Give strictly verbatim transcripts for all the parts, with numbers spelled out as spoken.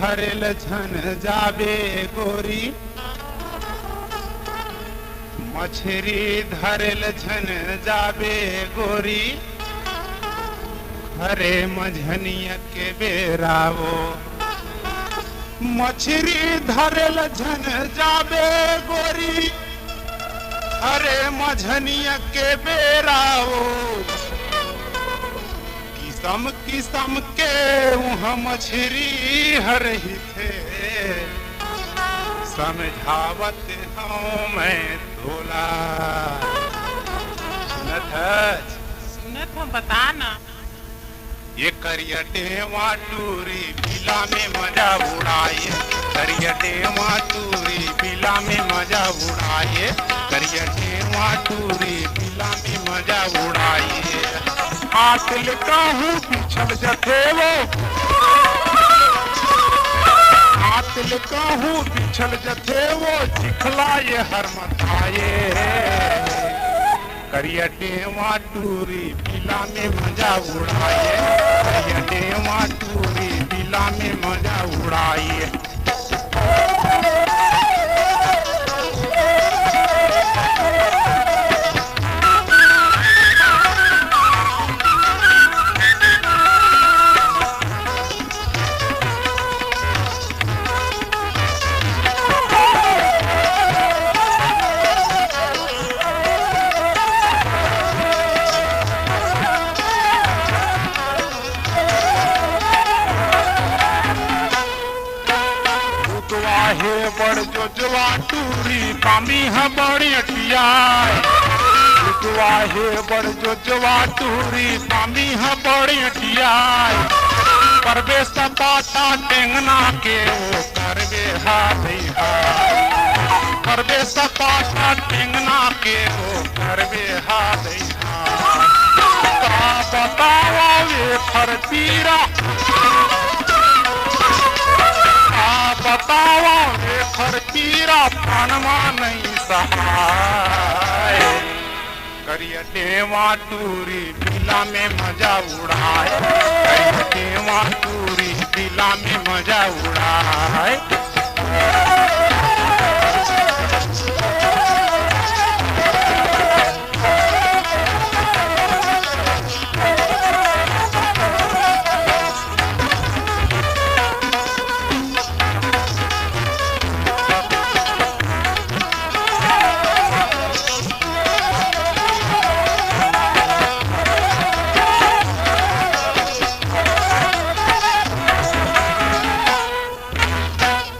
धरेल झन जाबे गोरी, मछरी धरेल झन जाबे गोरी, अरे मझनिया के बेरा वो। मछरी धरेल झन जाबे गोरी, अरे मझनिया के बेरा वो। किसम किसम के उहाँ मछरी हर हिथे, समझावत हूँ मैं तोला। सुनत हस? सुनत हूँ, बता ना। ये करिया टेवा टूरी बिला में मजा उड़ाए, करिया टेवा टूरी बिला में मजा उड़ाए, करिया टेवा टूरी बिला में मजा उड़ाए। आतल कहूँ बिछल जथे वो, आतल कहूँ बिछल जथे वो, चिखला ये हर मथाए। करिया टेवा टूरी बिला में मजा उड़ाए, करिया टेवा टूरी बिला में मजा उड़ाए। उतवा हे बड़ जोजवा टूरी, पामी ह बड़ अटियाय। उतवा हे बड़ जोजवा टूरी, पामी ह बड़ अटियाय। परबे सपाटा टेंगना के ओ करबे हा दइहा। परबे सपाटा टेंगना के ओ करबे हा दइहा। का बतावा एखर पीरा, का बतावा एखर पीरा, पनमा नइ सहाय। करिया टेवा टूरी बिला में मजा उड़ाए, करिया टेवा टूरी बिला में मजा उड़ाए।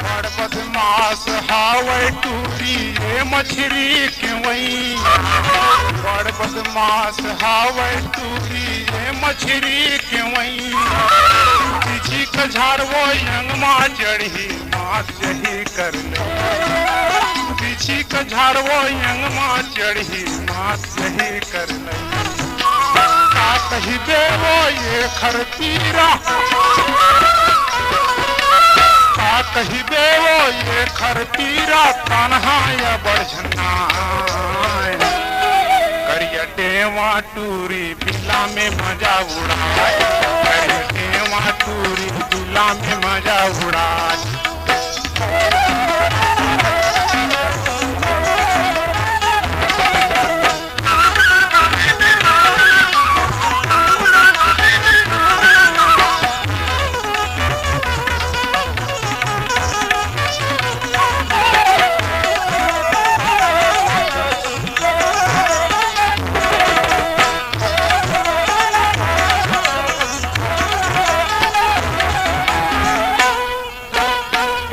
बड़ बदमाश हावय टूरी ये मछरी के वई, बड़ बदमाश हावय टूरी ये मछरी के वई। बिछी के झाड़ वो अंग मा चढ़ही, मात जही कर ले। बिछी के झाड़ वो अंग मा चढ़ही, मात जही कर ले। का कहिबे वो एखर पीरा, का कहिबे वो एखर पीरा, तनहा या बड़ झन्ना। करिया टेवा टूरी बिला में मजा उड़ाए, करिया टेवा टूरी बिला में मजा उड़ाए।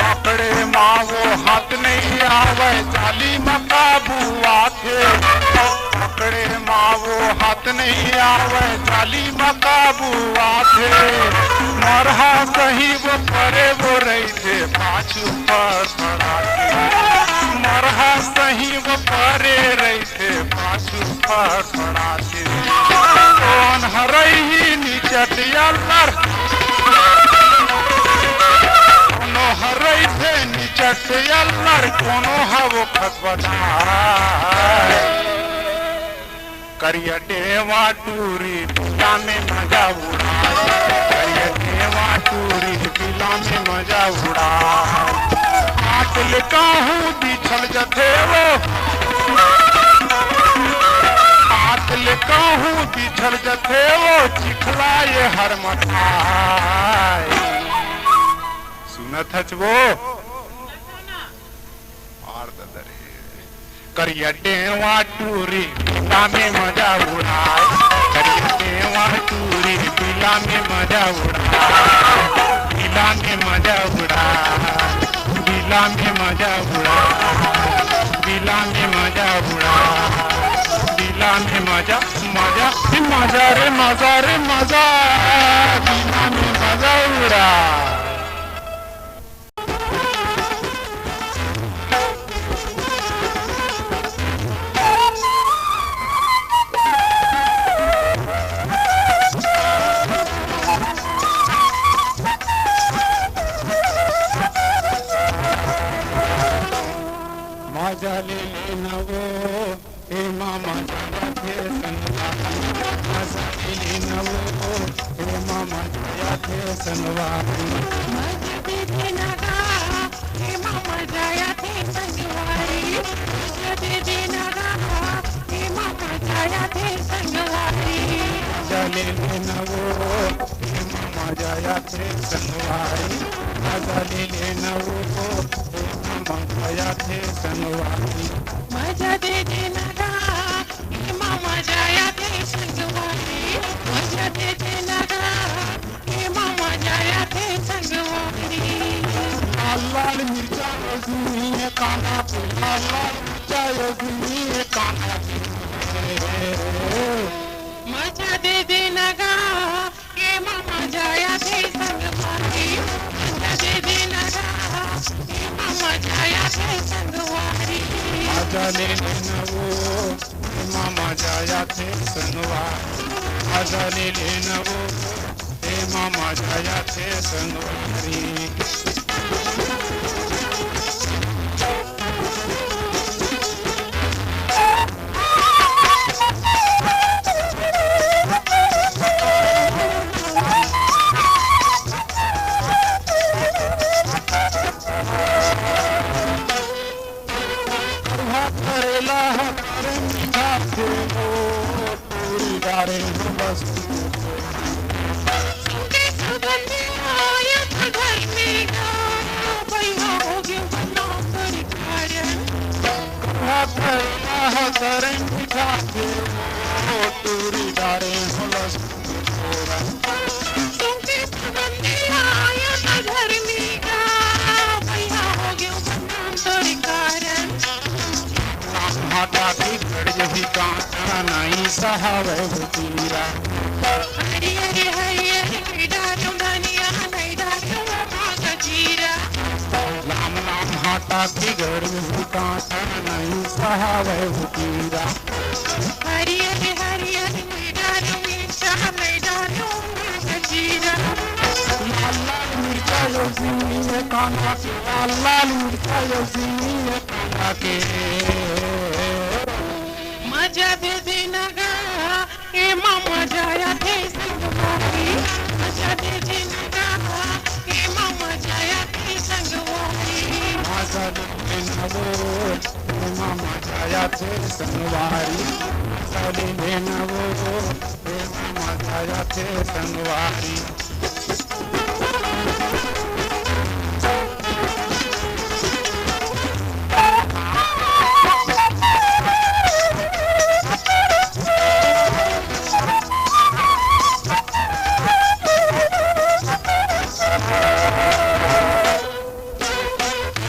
पकड़े मा वो हाथ नहीं आवे, जाली मा काबू आथे। पकड़े मा वो हाथ नहीं आवे, जाली मा काबू आथे। मरहा सही वो परे वो रहिथे, पाछू फड़फड़ाथे। मरहा सही वो परे रहिथे, पाछू फड़फड़ाथे। कोन हरई ही निचट अल्लर, कोनो हरई थे निचट अल्लर, कोनो हवो खतबदार। करिया टेवा टूरी बिला में मजा उड़ाए, करिया टेवा टूरी बिला में मजा उड़ा। आत ले कहूँ बिछल जथे वो, आत ले कहूँ बिछल जथे वो, चिखला ये हर मथाई। सुनत हच वो? आर ददा रे। करिया टेवा टूरी बिला में मजा उड़ाए, करिया टेवा टूरी बिला में मजा उड़ाए, बिला में मजा उड़ाए, बिला में मजा उड़ाए, बिला में मजा उड़ाए, बिला में मजा, मजा, मजा रे मजा रे मजा, बिला में मजा उड़ाए। मजा ले लेना वो, ए मामा जाया थे संगवारी, मजा ले लेना वो, ए मामा जाया थे संगवारी। मजा दे देना गा, ए मामा जाया थे संगवारी, मजा दे देना गा, ए मामा जाया थे संगवारी। मजा ले लेना वो, ए मामा जाया थे संगवारी, मजा ले लेना वो, ए मामा जाया थे संगवारी। मजा दे देना गा, ए मामा जाया थे संगवारी, मजा दे देना गा, ए मामा जाया थे संगवारी। लाल लाल मिर्चा यो जुनी ए कांदा के, लाल लाल मिर्चा यो जुनी ए कांदा के। मजा दे देना गा, ए मामा जाया थे संगवारी, मजा दे देना गा, ए मामा जाया थे संगवारी। मजा ले लेना वो, ए मामा जाया थे संगवारी, मजा ले लेना वो, ए मामा जाया थे संगवारी। करेला हमारे मीठा थे वो, पूरी डारे हम बस। सुगंध आया था घर में ना, भैया हो गया बना सरकार। करेला हमारे मीठा थे वो, पूरी डारे हम बस। सुगंध आया था घर में ना, भैया हो गया बना सरकार। भाटा बिगड़ जही कांटा नहीं सहावे वो पीरा। हरी हरी हरी हरी नहीं डालूं धनिया, नहीं डालूं भांग जीरा। लाम लाम भाटा बिगड़ जही कांटा नहीं सहावे वो पीरा। हरी हरी हरी हरी नहीं डालूं मिर्चा, नहीं डालूं भांग जीरा। लाल लाल मिर्चा यो सीनी में कांदा के, लाल लाल मिर्चा यो सीनी में के। मजा दे देना गा, ए मामा जाया थे संगवारी। मजा दे देना गा, ए मामा जाया थे संगवारी। मजा ले लेना वो, ए मामा जाया थे संगवारी। मजा ले लेना वो, ए मामा जाया थे संगवारी।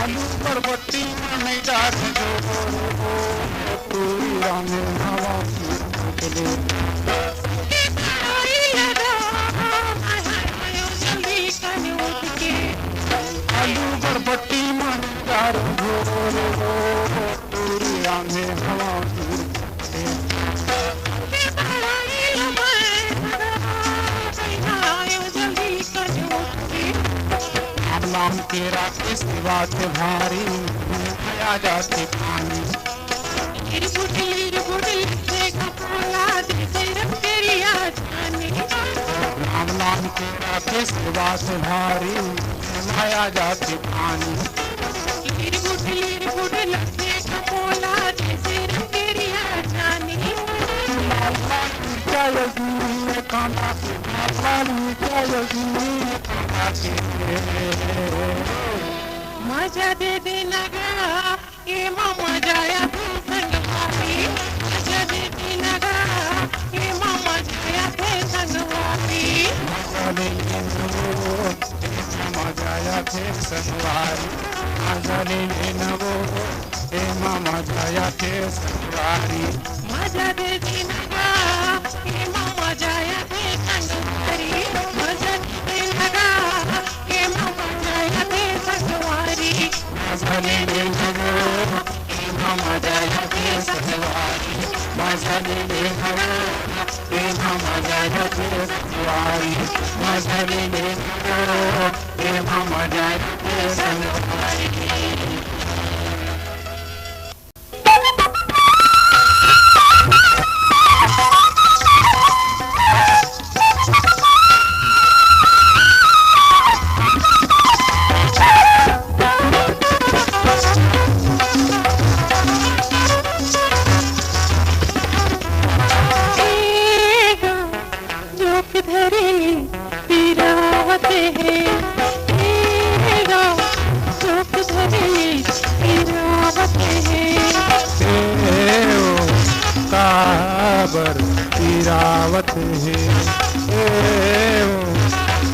आलू बरबट्टी में नहीं डाल दो, पूरी रामे हवा में चले। आलू बरबट्टी में नहीं डाल दो, पूरी रामे हवा में चले। आम लाम केरा के सेवा से भारी, आया जाते पानी। आम लाम केरा के सेवा से भारी, माया जाति पानी। लिरगुट लिरगुट लगे कपोला जैसे रंगेरिया जानी। मामा की जाएगी खाना, मामा की जाएगी खाना के। मजा दे दे नगा, ए मामा जाया थे संगवारी। मजा दे दे नगा, ए मामा जाया थे संगवारी। मजा ले ले नगो, ए मामा जाया थे संगवारी। मजा ले ले नगो, ए मामा जाया थे संगवारी। मजा दे दे नगा, ए मामा जाया थे संगवारी। मजा दे दे नगा, ए मामा जाया थे संगवारी। मजा ले ले नगो, ए मामा जाया थे संगवारी। मजा ले ले नगो, ए मामा जाया थे संगवारी। मजा ले ले नगो, ए मामा जाया थे संगवारी। जोक धरेली पिरावत हे, ए राम, जोक धरेली पिरावत हे। ए ओ काबर पिरावत हे, ए ओ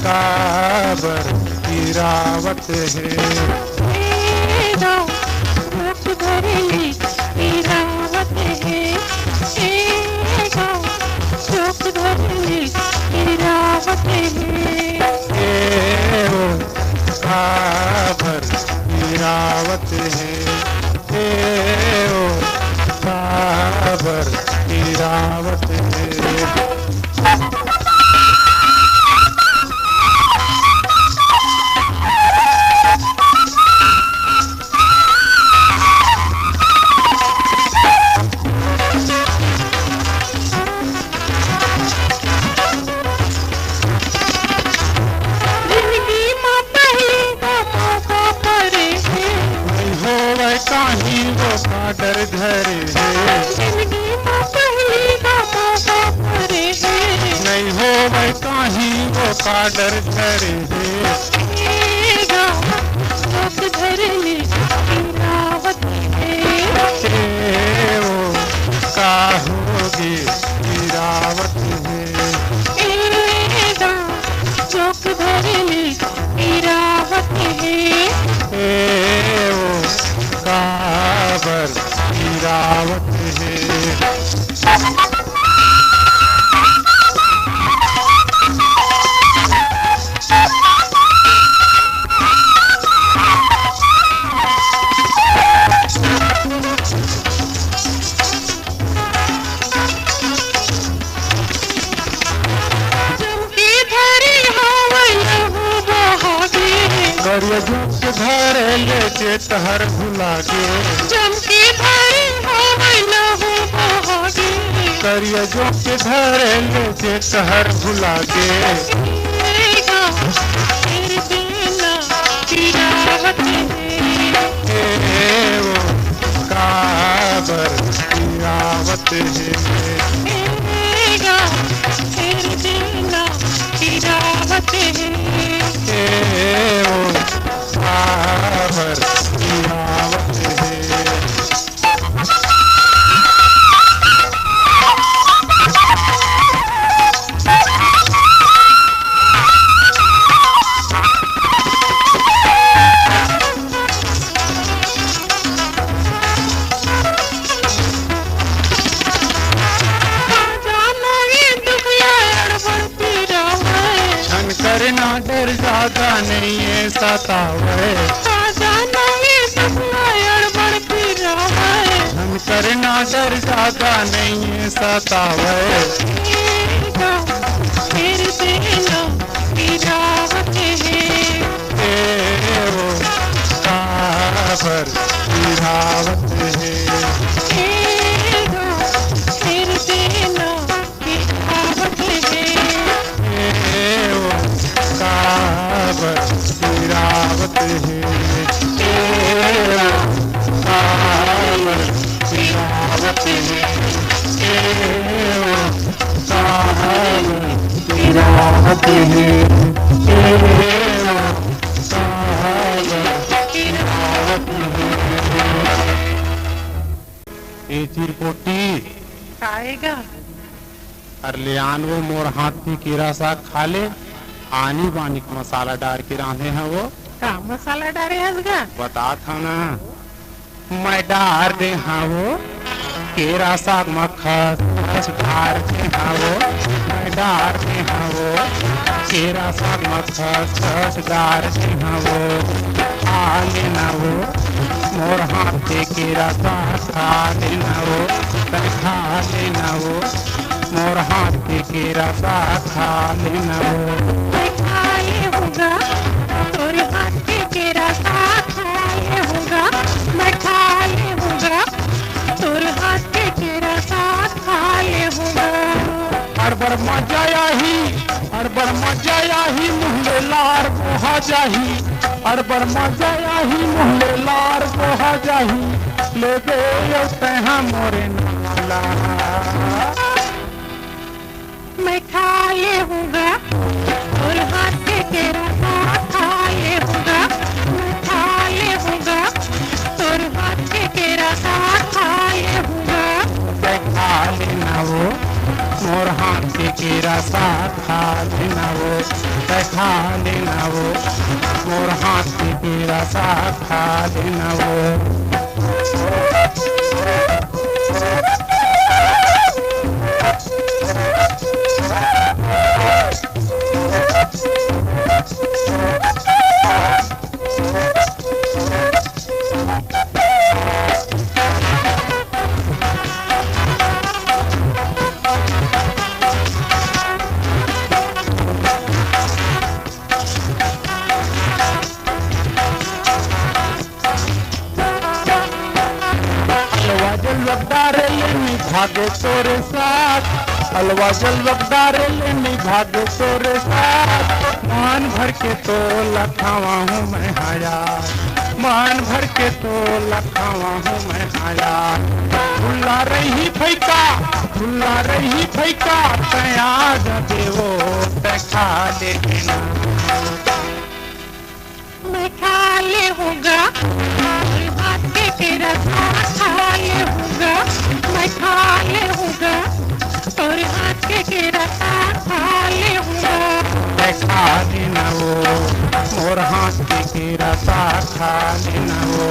काबर पिरावत हे। ए राम, जोक धरेली पिरावत हे, ए राम, जोक धरेली पिरावत हे। ए ओ काबर पिरावत हे, ए ओ काबर पिरावत हे। जिंदगी म पहिली का मौका परे हे। नइ होवय काहीं वो का डर धरे हे। जिंदगी म पहिली का मौका परे हे। नइ होवय काहीं वो का डर धरे हे। ए राम, जोक धरेली पिरावत हे। ए ओ का होगे पिरावत हे। ए राम, जोक धरेली पिरावत हे। ए ओ काबर पिरावत हे। चमकी धरे हवय लहू बहागे। करिया जोंक धरे ले चेत हर भुलागे। चमकी धरे हवय लहू बहागे। करिया जोंक धरे ले चेत हर भुलागे। ए गा, ए देना पिरावत हे। ए ओ काबर पिरावत हे। ए गा, ए देना पिरावत हे। ए ओ काबर पिरावत हे। झन करे ना डर जादा नइये सतावय। झन करे ना डर जादा नइये सतावय। ए ओ काबर पिरावत हे। ए ओ काबर पिरावत ए चिरपोटी, का हे गा? अरे ले आन वो मोर हाथ के केरा साग खा ले, आनी बानी के मसाला डार के रांधे हंव वो। का मसाला डारे हस गा? बतात हंव ना। मैं डार दे हंव वो केरा साग म खसखस डार दे हंव वो, मैं डार दे हंव वो केरा साग म खसखस डार दे हंव वो। खा ले ना वो मोर हाथ के केरा साग, खा ले ना वो, तैं खा ले ना वो मोर हाथ के केरा साग, खा ले ना वो। मैं खा ले हंव गा तोर हाथ के केरा साग, खा ले हंव गा, मैं खा ले हंव गा तोर हाथ के केरा साग, खा ले हंव गा। अड़बड़ मजा आही, अड़बड़ मजा आही, मुंह ले लार बोहा जाही। अड़बड़ मजा आही, मुंह ले लार बोहा जाही। लेबे अउ तैं हा मोरे नाम ला। मैं खा ले हंव गा तोर हाथ के केरा साग, खा ले हंव गा, मैं खा ले हंव गा तोर हाथ के केरा साग, खा ले हंव गा। तैं खा ले ना वो मोर हाथ के केरा साग, खा ले ना वो, तैं खा ले ना वो मोर हाथ के केरा साग, खा ले ना वो। अलवा जलवा डारे ले नी भागे तोरे साथ, अलवा जलवा डारे ले नी भागे तोरे साथ। मान भर के तोला खावा हूँ मैं हाया, मान भर के तोला खावा हूँ मैं हाया। भुल्ला रही फैका, भुल्ला रही फैका, तैं आ जा देवो, तैं खा ले ना। मैं खा ले हूँ गा तोर हाथ के केरा साग, खा ले हूँ गा, मैं खा ले हूँ गा तोर हाथ के केरा साग, खा ले हूँ गा। तैं खा ले ना वो मोर हाथ के केरा साग, खा ले ना वो,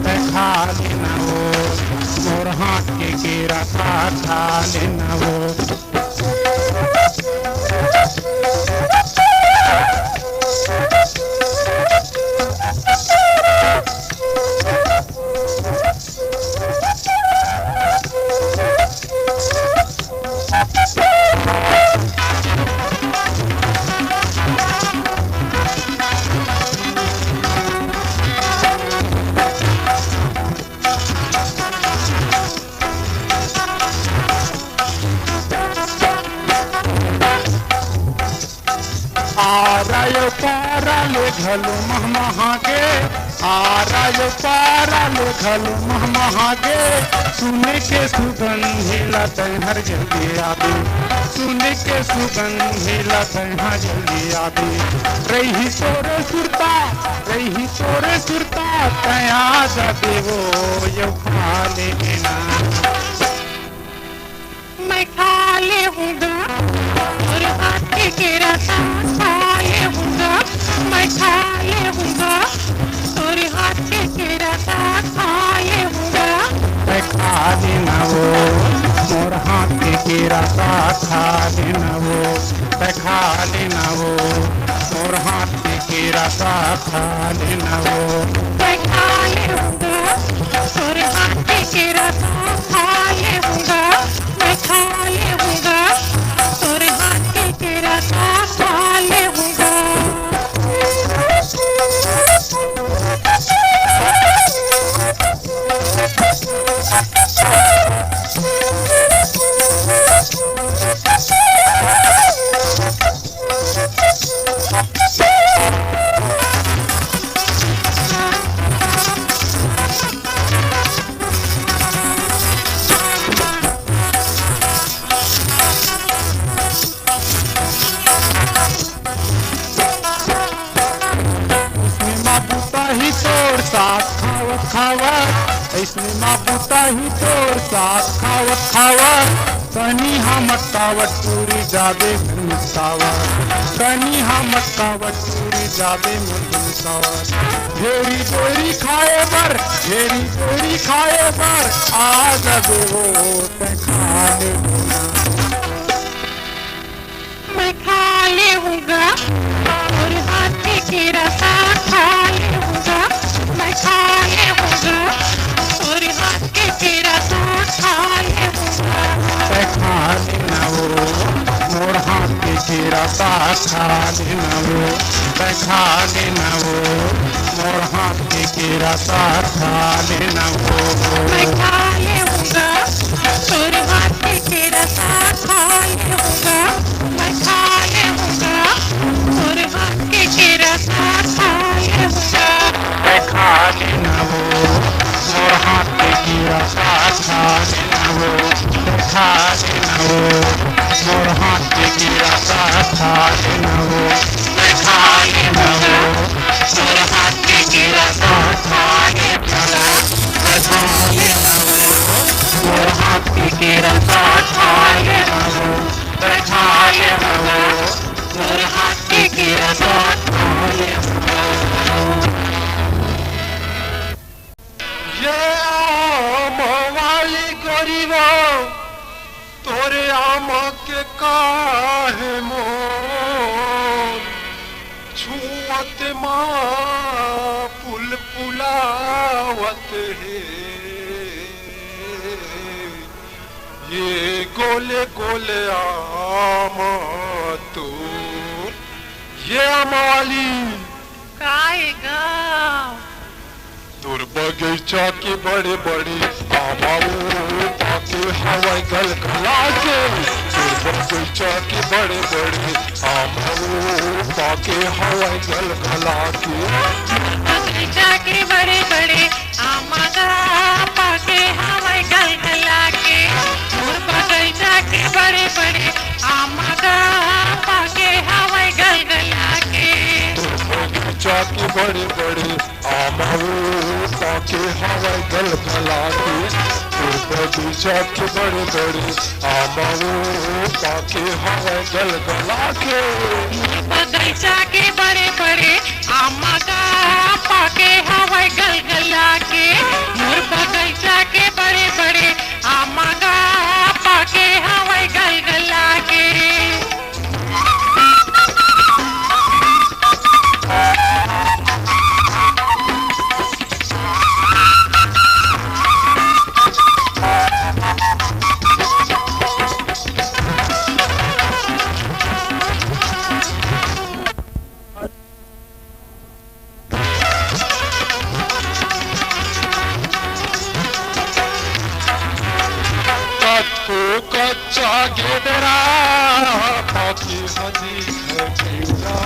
तैं खा ले ना वो मोर हाथ के केरा साग, खा ले ना वो। आरा यो पारा ले घलो महमहा गे, आरा यो पारा ले घलो महमहा गे। सुने के सुगंधी ला तैं हर जल्दी आबे, सुने के सुगंधी ला तैं हर जल्दी आबे। रही तोरे सुरता, रही तोरे सुरता, तैं आ जा देवो यो खा ले ना। मैं खा ले हूँ गा तोर हाथ के केरा साग, खा ले हूँ गा, मैं खा ले हूँ गा तोर हाथ के केरा साग, खा ले हूँ गा। तैं खा ले ना वो मोर हाथ के केरा साग, खा ले ना वो, तैं खा ले ना वो मोर हाथ के केरा साग, खा ले ना वो। मैं खा ले हूँ गा तोर हाथ के केरा साग, खा ले हूँ गा, मैं खा ले हूँ गा तोर हाथ के केरा साग, खा ले हूँ गा। साग खावत खावत, अइसने माँ बुता ही तोर साग खावत खावत, तनी हम मटकावत टूरी जाबे मुस्कावत, तनी हम मटकावत टूरी जाबे मुस्कावत। घेरी बेरी खाए बर, घेरी बेरी खाए बर, आ जाबे वो तैं खा ले। मैं खा लेहूँगा, तोर हाथ के केरा साग खा लेहूँगा। मैं खा लेहूँगा, तोर हाथ के केरा साग खा लेहूँगा। तैं खा लेना वो, मोर हाथ के केरा साग खा लेना वो। तैं खा लेना वो, मोर हाथ के केरा साग खा लेना वो। मैं खा लेहूँगा, तोर हाथ के केरा साग खा लेहूँगा। मैं खा लेहूँगा, तोर हाथ के केरा साग खा लेहूँगा। मैं खा लेना वो, मोर हाथ के केरा साग खा लेना वो। मैं खा लेना वो, मोर हाथ के केरा साग खा लेना वो। मैं खा लेना वो, मोर हाथ के केरा साग खा लेना वो। मैं खा लेना वो, मोर हाथ के केरा साग खा लेना वो। मैं खा लेना वो, मोर हाथ के केरा साग खा लेना वो। ये आम वाली गोरी वो, तोरे आम के काहे मोर छुअत मा पुलपुलावत हे। ये गोले गोले आम तोर, ये आम वाली। काय गा? तोर बगीचा के बड़े बड़े आम वो पाके हवय गलगला के। तोर बगीचा के बड़े बड़े आम वो पाके हवय गलगला के। बगीचा के बड़े बड़े आम गा पाके हवय गलगला के। मोर बगीचा के बड़े बड़े आम गा पाके हवय गलगला के। तोर बगीचा के बड़े बड़े आम वो पाके हवय गलगला के। तोर बगीचा के बड़े बड़े आम वो पाके हवय गलगला के। मोर बगीचा के बड़े बड़े आम गा पाके हवय गलगला के। मोर बगीचा के बड़े बड़े आम गा पाके हवय गलगला के। कतको कच्चा गेदरा पाके हदी घर पिवरा,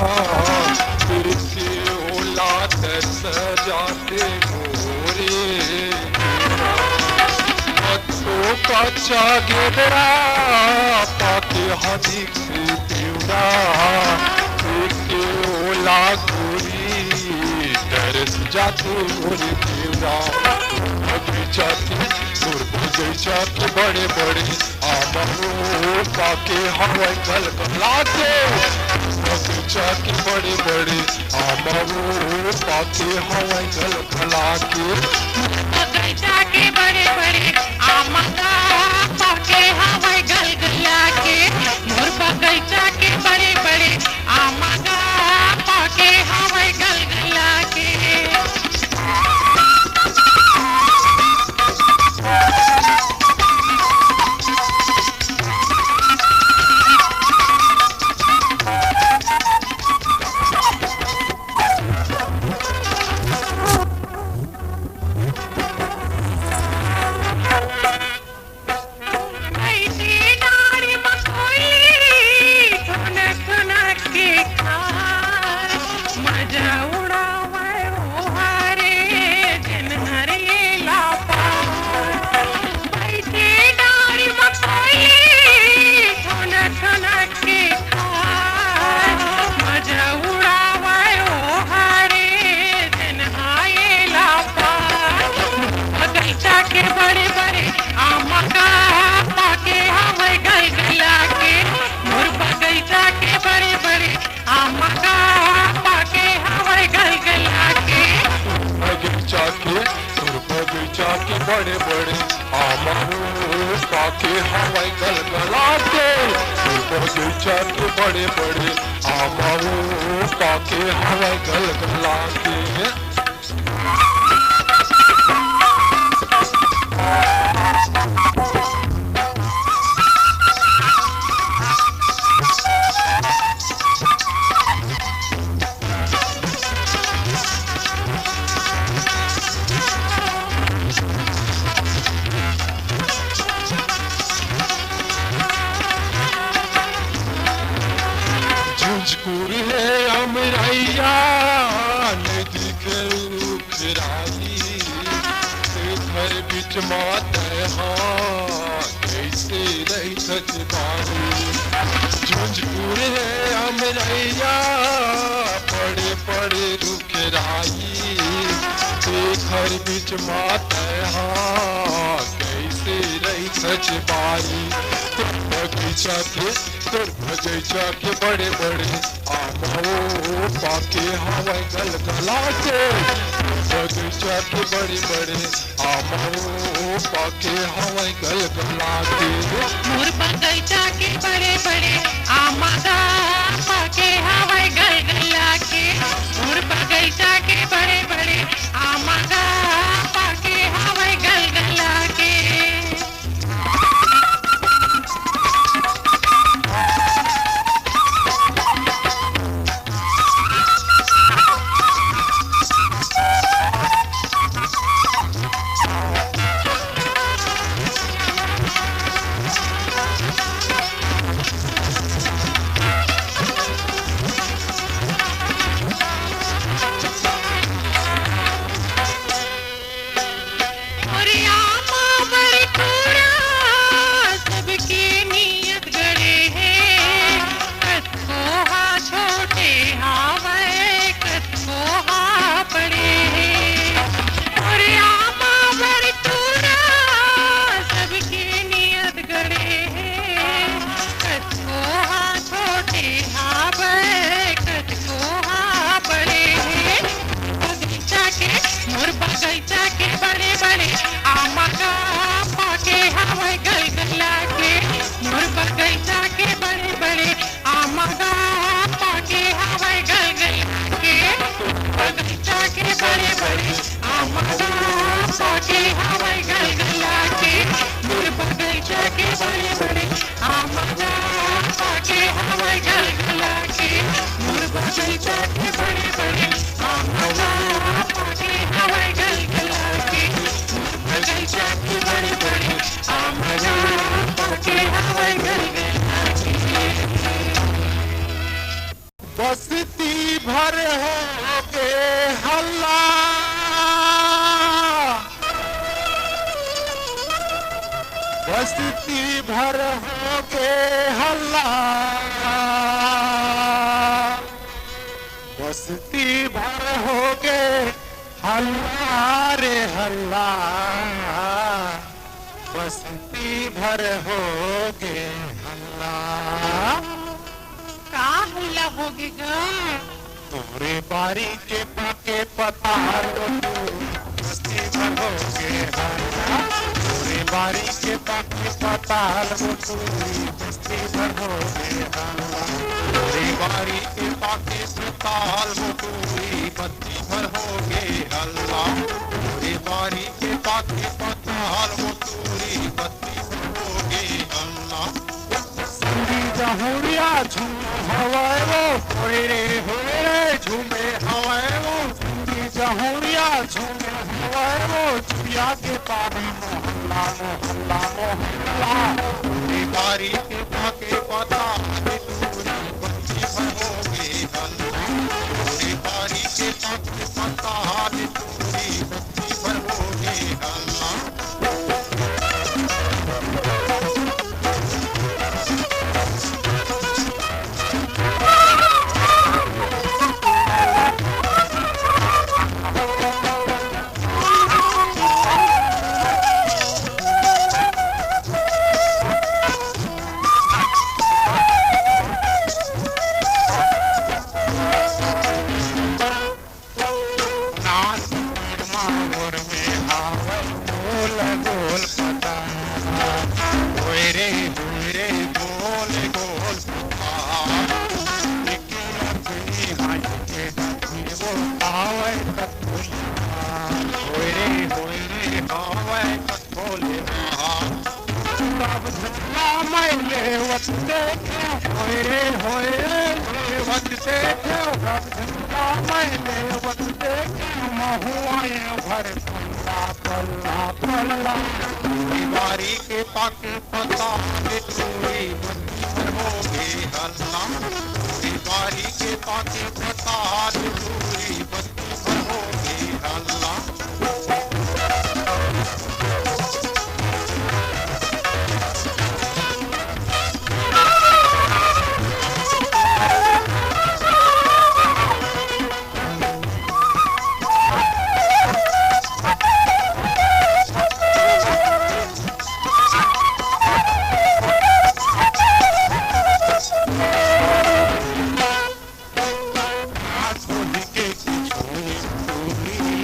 फिर के ओला दस जाते मोरे। कतको कच्चा गेदरा पाके हदी घर पिवरा, फिर के ओला गोरी तरस जाते मोरे देवरा। बगीचा के, तोर बगीचा के बड़े बड़े आम वो पाके हवय गलगला के। बगीचा के बड़े बड़े आम वो पाके हवय गलगला के। बगीचा के बड़े बड़े आम गा पाके हवय गलगला के। मोर बगीचा के बड़े बड़े आम गा पाके हवय गलगला के। बड़े बड़े आमा वो पाके हवय गलगला के, बगीचा के बड़े बड़े आमा वो पाके हवय गलगला के। झुंझकुर हे अमरैया, नदी के रुख राही, तेखर बीच मा तैं हा कइसे रहिथस बाबू। झुंझकुर हे अमरैया, बड़े बड़े रुख राही, तेखर बीच मा तैं हा कइसे रहिथस बाबू। तोर बगीचा के, तोर बगीचा के बड़े बड़े आमा वो पाके हवय गलगला के, बगीचा के बड़े बड़े आमा वो पाके हवय गलगला के। मोर बगीचा के बड़े बड़े आमा गा पाके हवय गलगला के। मोर बगीचा के बड़े बड़े आमा गा पाके हवय गलगला के। अरे आमा बड़े टूरा, सबके नियत गड़े हे। कतको हा छोटे हावय, कतको हा बड़े हे। अरे आमा बड़े टूरा, सबके नियत गड़े हे। कतको हा छोटे हावय, कतको हा बड़े हे। बगीचा के, मोर बगीचा के बड़े बड़े आमा गा पाके हवय गलगला के। मोर बगीचा के बड़े बड़े आमा गा पाके हवय गलगला के। बगीचा के बड़े बड़े आमा गा पाके हवय गलगला के। मोर बगीचा के बड़े बड़े आमा गा पाके हवय गलगला के। मोर बगीचा के बड़े बड़े आमा गा पाके हवय गलगला के। मोर बगीचा के बड़े बड़े आमा गा पाके हवय गलगला के। बस्ती भर होगे हल्ला, बस्ती भर होगे हल्ला, बस्ती भर होगे हल्ला रे हल्ला, बस्ती भर होगे हल्ला। का हल्ला होगे गा? तोरे बारी के पाके पताल वो टूरी, बस्ती भर होगे हल्ला। तोरे बारी के पाके पताल वो टूरी, बस्ती भर होगे हल्ला। तोरे बारी के पाके पताल वो टूरी, बस्ती भर होगे हल्ला। तोरे बारी के पाके पताल वो टूरी, बस्ती भर होगे हल्ला। सिंगी जहुरिया झूमे हवय वो, होय रे होय रे झूमे हवय वो। सिंगी जहुरिया झूमे हवय वो, चुरिया के पानी मोहल्ला, मोहल्ला, मोहल्ला। तोरे बारी के पाके पताल वो टूरी, बस्ती भर होगे हल्ला। तोरे बारी के पाके पताल वो टूरी, बस्ती भर होगे हल्ला। नाच पीड़ मा ओर में हावय, ओ गोल पता। होय रे, होय रे, गोल गोल पता। एके लक्ष्मी हाय के वो आवै तक भोलेनाथ। होय रे, होय रे, आवै तक भोलेनाथ। सब झंडा मैं लेवत देखे, होय रे, होय रे, लेवत देखे, सब झंडा मैं लेवत देखे, महुआ ये भर पल्ला, पल्ला, पल्ला। दीवारी के पाके पता ले चोरी बत्ती भर हो गे हल्ला। दीवारी के पाके पता ले चोरी बत्ती भर हो गे हल्ला।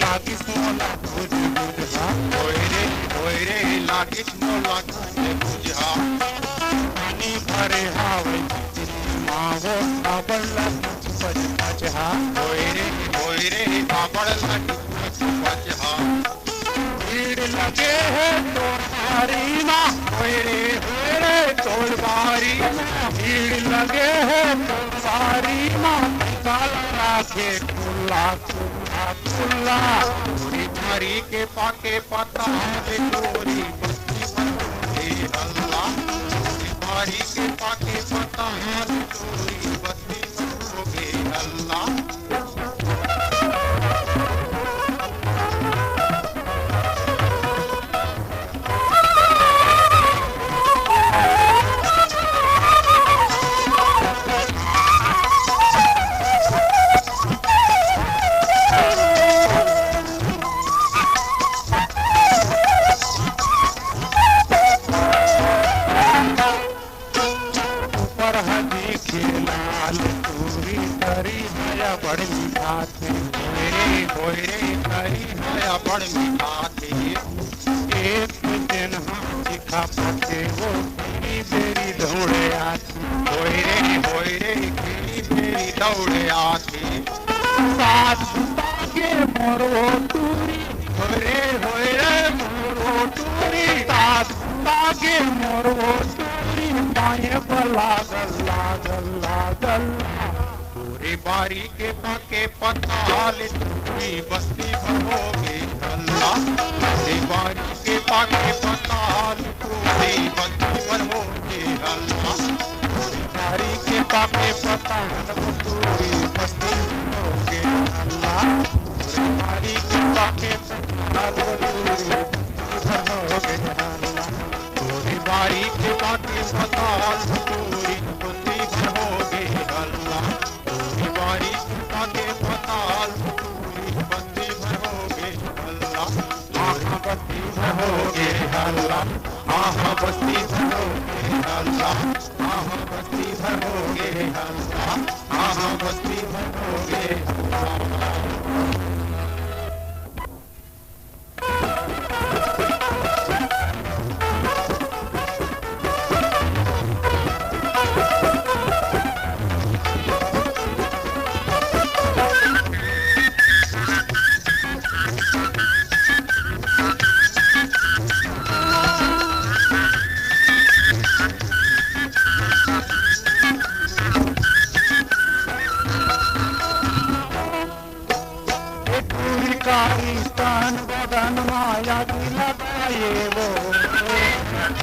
लागिस मोला कुछ बुझा। होय रे, होय रे, लागिस मोला कुछ बुझा। पानी भरे हावय चिचरी मा वो, काबर लागिस पचपच हा। होय रे, होय रे, काबर लागिस पचपच हा। भीड़ लगे हे तोर बारी मा, होय रे, होय रे, तोर बारी मा। भीड़ लगे हे तोर बारी मा, काला राखे खुला, खुला, खुला। तोरी बारी के पाके पता ले चोरी बस्ती भर हो गे हल्ला। तोरी बारी के पाके पता ले चोरी बस्ती भर हो गे हल्ला। ऊपर ह दिखे लाल तोरी, तरी ह अब्बड़ मिठाथे। होय रे, होय रे, तरी ह अब्बड़ मिठाथे। एक दिन ह चिखा पाथे, वो बेरी बेरी दौड़े आथे। होय रे, होय रे, बेरी बेरी दौड़े आथे। सात सुता के मोर वो टूरी, होय रे, होय रे, मोर वो टूरी। सात सुता के मोर वो टूरी, पाए बर लागल, लागल, लागल। तोरे बारी के पाके पताल टूरी, बस्ती भर हो गे हल्ला। तोरे बारी के पाके पताल टूरी, बस्ती भर हो गे हल्ला। तोरी बारी के पाके पताल टूरी, बस्ती भर हो गे हल्ला। तोरी बारी के पाके पताल टूरी, बस्ती भर हो गे हल्ला। तोरी बारी के पाके पताल टूरी, बस्ती भर हो गे हल्ला। तोरी बारी के पाके पताल टूरी, बस्ती भर हो गे हल्ला। आहा, बस्ती भर हो गे हल्ला। आहा, बस्ती भर हो गे हल्ला। आहा, बस्ती भर हो गे हल्ला। आहा, बस्ती भर हो गे हल्ला। ए टूरी कारी तन बदन मा आगी लगाए वो।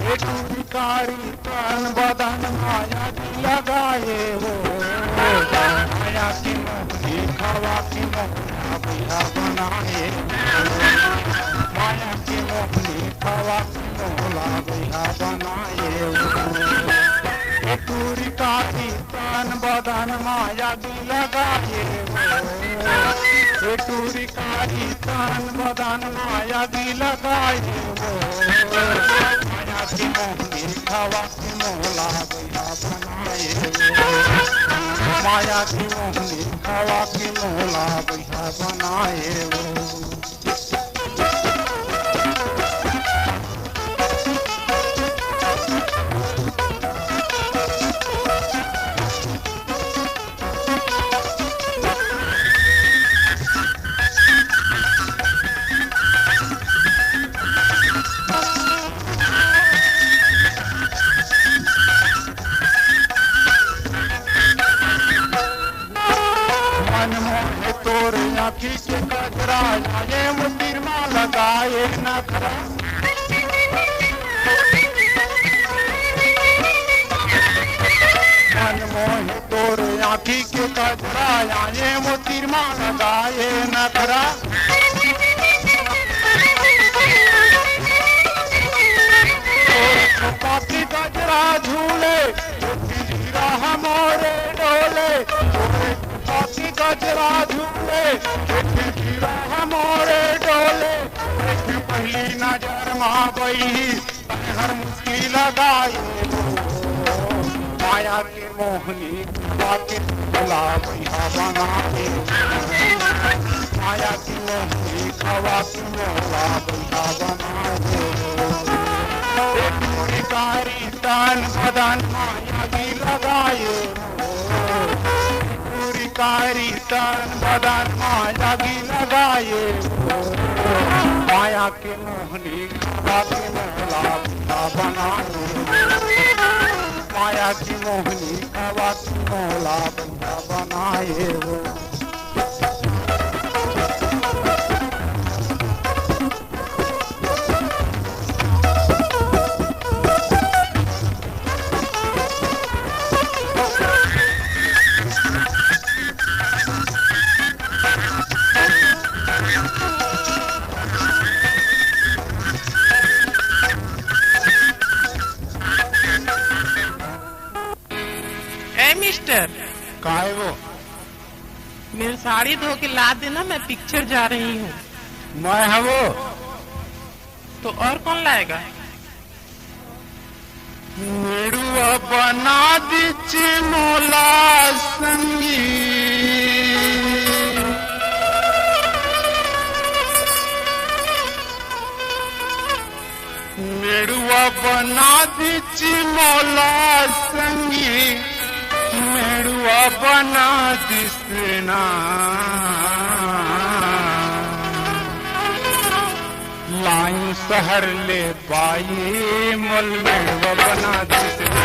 ए टूरी कारी तन बदन मा आगी लगाए वो। माया की मोहनी खवा की मोहला भैया बनाए। माया की मोहनी खवा की मोहला भैया बनाए वो। ए टूरी कारी तन बदन मा आगी लगाए वो। ए टूरी कारी तन बदन मा आगी लगाए वो। माया की मोहनी खवा की मोहला भैया बनाए वो। माया की मोहनी खवा की मोहला भैया बनाए वो। का ये नखरा। मन मोहे तोर आँखी के कजरा, आए मोतीर मा लगा ये नखरा। तोर चुपा के गजरा झूले, हीरा हमरे डोले। तोर चुपा के गजरा झूले, हीरा हमरे डोले। पहली नजर मा बही हर मुस्की लगाए। माया के मोहनी खवा के भोला भैया बनाए। माया के मोहनी खवा के भोला भैया बनाए। एक पूरी कारी तन बदन माया की लगाए। पूरी कारी तन बदन माया की लगाए। माया के मोहनी खवा के मोला बंदा बनाए। माया की मोहनी खवा के मोला बंदा बनाए हो। ए मिस्टर, काय वो? मेरी साड़ी धो के ला देना, मैं पिक्चर जा रही हूँ। मैं हवो। तो और कौन लाएगा? मेड़ुआ बना दीची मोला संगी। मेड़ुआ बना दीची मोला संगी, मेड़ुआ बना दिसना। लायू शहर ले बाई मोल मेड़ुआ बना दिसना।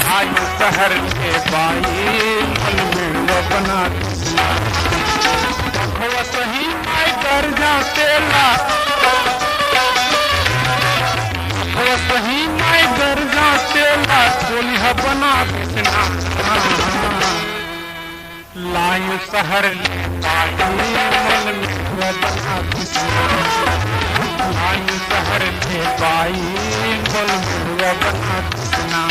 लायू शहर ले बाई मोल मेड़ुआ बना दिसना। हो सही माय दर्जा तेला, हो सही माय दर्जा तेला, बोली ह बना दिसना। लायू शहर ले बाई मोल मेड़ुआ बना दिसना। लायू शहर ले बाई मोल मेड़ुआ बना दिसना।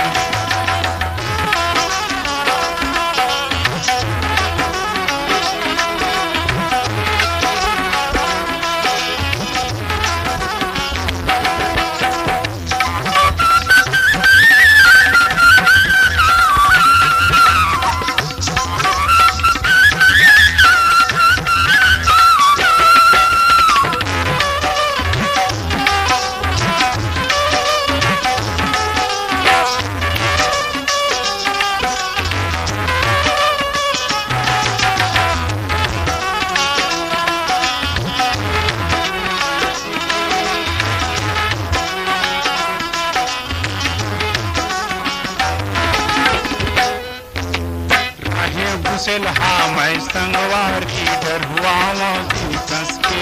रहे गुसेलहा मैं संगवारी, डरहुआवं दिल कस के।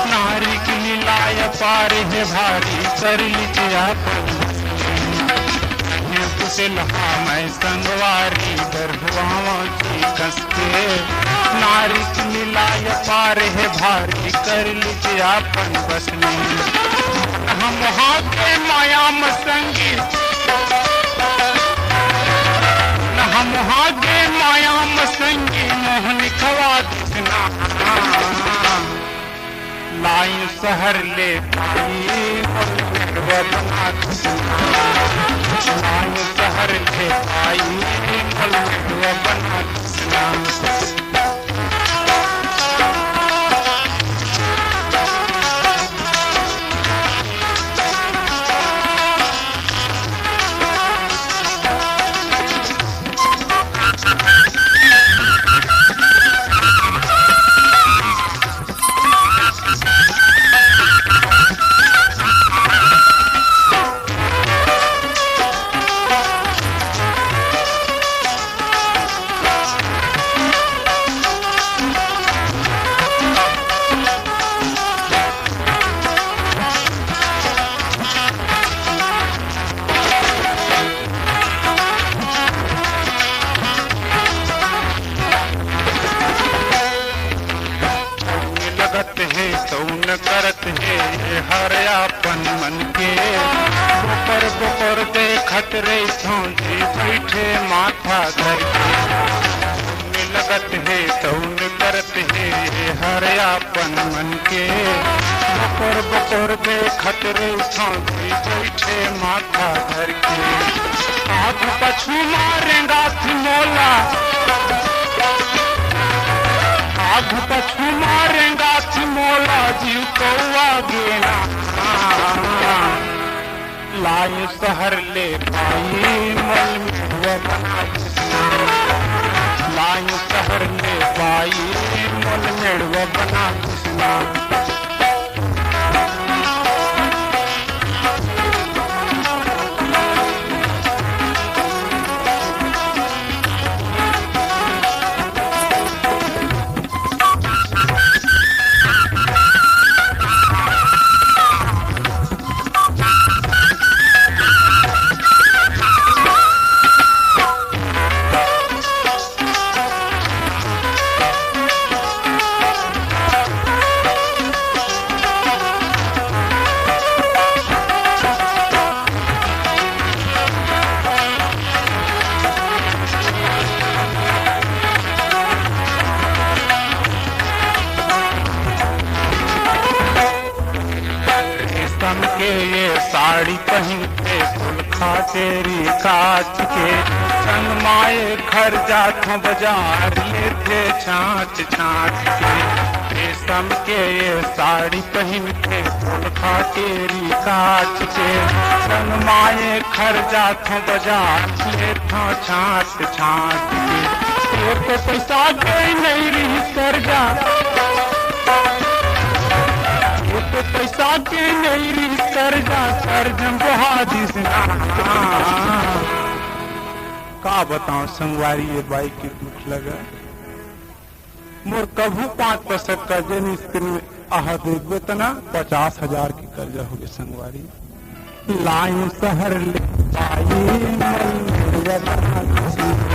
नारी के लीलाय पार हे भारी, कर लीजिए आप। रहे गुसेलहा मैं संगवारी, डरहुआवं दिल कस के। नारी के लीलाय पार हे भारी, कर लीजिए आपन बस में। हम हाथे माया मसंगी, हम हाथे माया मसंगी, मोहन खवा दिसना। लायू शहर ले बाई मोल मेड़ुआ बना दिसना। लायू शहर ले बाई मोल मेड़ुआ बना दिसना। हर अपन मन के बोकर बोकर देखत रहिथों जी, बइठे माथा धर के। में लगत हे तउन करत हे, हर अपन मन के बोकर बोकर देखत रहिथों जी, बइठे माथा धर के। आगू पछू मारेंगा थी मोला, आगू पछू मारेंगा थी मोला, जीव कौआ गेना। लायो शहर ले बाई मोल मेड़वा बना किसना, लायो शहर ले बाई मोल मेड़वा बना किसना। रेशम के ये साड़ी पहिन के, फूल खा तेरी काच के, संग माए घर जाथों बजार लेथे छाँट छाँट के। रेशम के ये साड़ी पहिन के, फूल खा तेरी काच के, संग माए घर जाथों बजार लेथों छाँट छाँट के। एक तो पैसा के नहीं रही कर्जा, एक तो पैसा के नहीं रही कर्जा, कर्ज बोहा दिस ना। का बताओ संगवारी, ये बाई के दुख लगा। मोर कभू पाँच पैसा कर्जा नहीं, स्क्रीन में आह देखबे तना पचास हजार के कर्जा होगे संगवारी। लाइन शहर ले पाई मल मेड़वा बना किसना।